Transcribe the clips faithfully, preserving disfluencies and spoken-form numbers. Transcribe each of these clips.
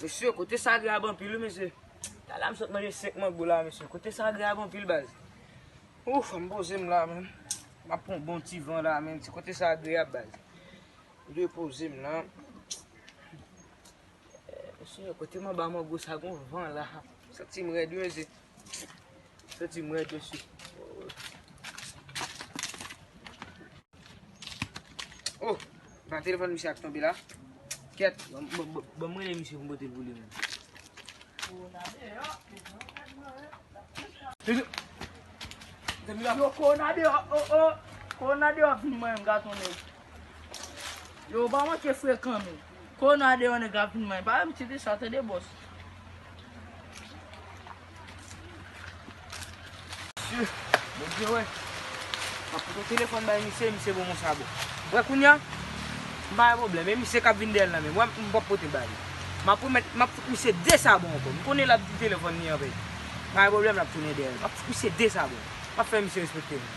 Mesye, kote sa agreyab anpil, wi, mesye. Talè a m sot manje senk mango la, mesye. Kote sa agreyab anpil, baz. Ouf, m poze m la, menm. M ap pran yon bon ti van la, menm. Ti kote sa agreyab, baz. M dwe poze m la. Eh, mesye, kote m anba mango sa, gon van la. Santi m rèd, wi, mesye. Santi m rèd, mesye. Oh, pa telefòn misye ap tonbe la. Kèt, ban, ban, ban, ban m rele misye pou m pote l pou li menm. Yo, kowona deyò, oh, oh. Kowona deyò ap vin mwen menm, gason nèg. Yo, pa manke frekan, men. Kowona deyò nèg ap vin mwen. Pa abitye de sa, tande, bòs. Mesye, Bondye wè. M ap pote yon telefòn bay misye, misye ban m yon sabò. Wè kounye a, m pa gen pwoblèm. E misye k ap vin dèyè l nan men m. Wè, m p ap pote l ba li. M ap remèt, m ap fout misye de sabò ankò. M konnen l ap di telefòn li an vre. Pa gen pwoblèm, l ap tounen dèyè l. M ap fout misye de sabò. M ap fè misye respekte moun.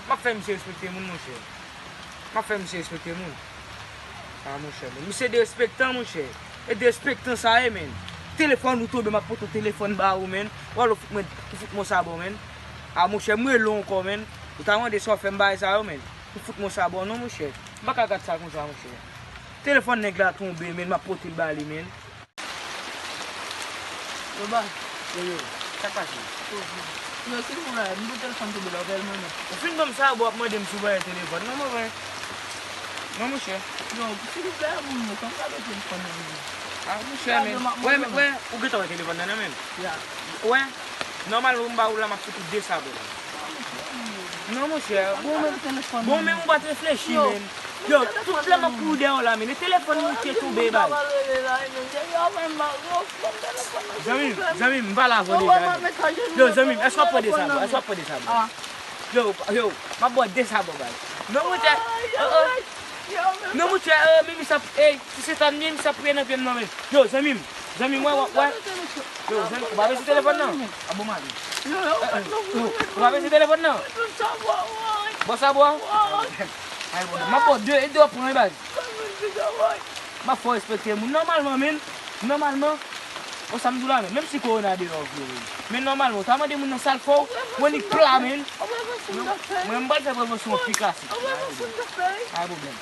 M ap fè misye respekte moun, monchè. M ap fè misye respekte moun. A, monchè, men. Misye derespektan, monchè. E derespektan sa ye, men. Telefòn ou tonbe, m ap pote yon telefòn ba ou, men. Ou al ou fout mwen, ou fout mwen sabò, men. A, monchè, m rele w ankò, men. Ou ta mande sa w fè m bagay sa yo, men. Ou fout mwen sabò, non, monchè. M pa ka gad sa konsa, monchè. Telefòn nèg la tonbe, men, m ap pote l ba li, men. Yo, baz. Yo, yo, sa k pase? Yo, silvouplè, m pou telefòn tonbe la, w pèl mwen non. Ou fin ban m sa, bon, w ap mande m si w pa gen telefòn. Non, mwen, mwen. Non, monchè. Yo, silvouplè, moun yo, fè m gade telefòn nan, men. A, monchè, men. Wè, men, wè, ou gentan wè telefòn nan, non, men. Ya. Wè, nòmal, ou m ba ou la, m ap fout ou de sabò la. Non, monchè, bon, men, bon, men ou pa t reflechi, men. Yo, tout lè m ap kouri dèyè w la, men, e telefòn mwen ki tonbe, bay. Zanmi m, zanmi m, m pale avè w deja. Yo, zanmi m, èske w ap pran de sabò? Èske w ap pran de sabò? Yo, yo, m ap ba w de sabò, bay. Non, monchè. Oh, oh. Non, monchè, euh, men misye ap, ey, si se tan li, misye ap priye nan pye m nan, men. Yo, zanmi m, zanmi m, wè, wè, wè. Yo, zanmi, ou pa bezwen telefòn nan? A bon, mari. Yo, yo, ou pa bezwen telefòn nan? Bon, sa bon. Ay, bon, m ap ba w de, e de w ap pran, baz. M ap fè w respekte moun nòmalman, men. Nòmalman, o sa m di w la, men, menm si kowona deyò vre, men nòmalman, ou ta mande moun nan sa l fè w, ou annik pla, men. Mwen, mwen, m pral fè prevensyon pi klasik. Pa gen pwoblèm.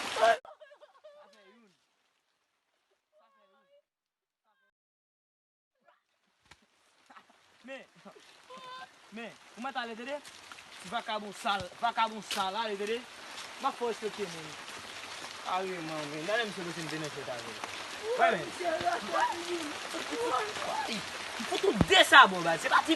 Men, men, ou mèt ale, tande? Ti vakabon sal, vakabon sal, ale, tande? M ap fè w respekte moun. Kareman, men. Gade misye, misye, m te nan fèt avè l. Wè, men. M fout ou de sabò, baz. Se pa ti